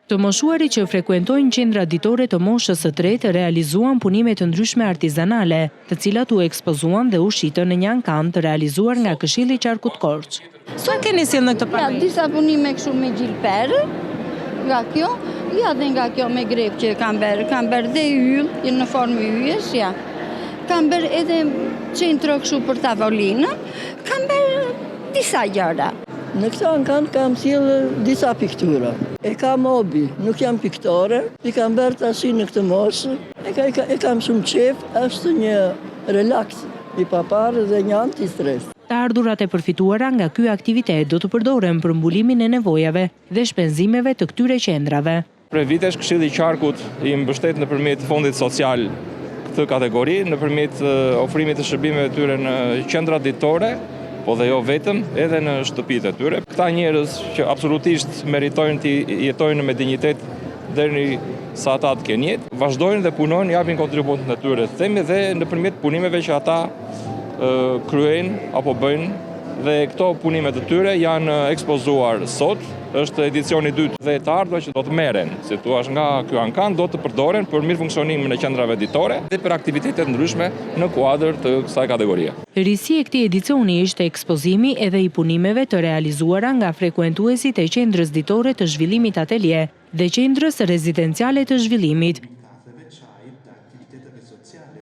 Të moshuarit që frekuentojnë qendrat ditore të moshës së tretë realizuan punime të ndryshme artizanale, të cilat u ekspozuan dhe u shitën në një ankand të realizuar nga Këshilli i Qarkut Korçë. Çfarë keni sjellë në këtë Ja, disa punime kështu me gjilperë, nga kjo, ja dhe nga kjo me grep që kam bërë, kam bërë dhe yll, në formë yjesh, ja. Kam bërë edhe qentro kështu për tavolinën, kam bërë disa gjëra. Në këtë ankand kam sjellë disa piktura. E kam hobi, nuk jam piktore, i kam bërë tashi në këtë moshë, e, ka, e kam shumë qejf, është një relaks i paparë dhe një antistres. Të ardhurat e përfituara nga ky aktivitet do të përdoren për mbulimin e nevojave dhe shpenzimeve të këtyre qendrave. Prej vitesh Këshilli i Qarkut i mbështet nëpërmjet Fondit Social këtë kategori, nëpërmjet ofrimit të shërbimeve të tyre në qendrat ditore, po dhe jo vetëm, edhe në shtëpitë e tyre. Këta njerëz që absolutisht meritojnë të jetojnë me dinjitet deri sa ata të kenë jetë, vazhdojnë dhe punojnë, japin kontributin e tyre, themi dhe nëpërmjet punimeve që ata kryejnë apo bëjnë dhe këto punime të tyre janë ekspozuar sot, është edicioni i dytë dhe të ardhurat që do të merren, si thua, nga ky ankand do të përdoren për mirëfunksionimin e qendrave ditore dhe për aktivitete të ndryshme në kuadër të kësaj kategorie. Risi e këtij edicioni ishte ekspozimi edhe i punimeve të realizuara nga frekuentuesit e Qendrës Ditore të Zhvillimit Atelie dhe Qendrës Rezidenciale të Zhvillimit.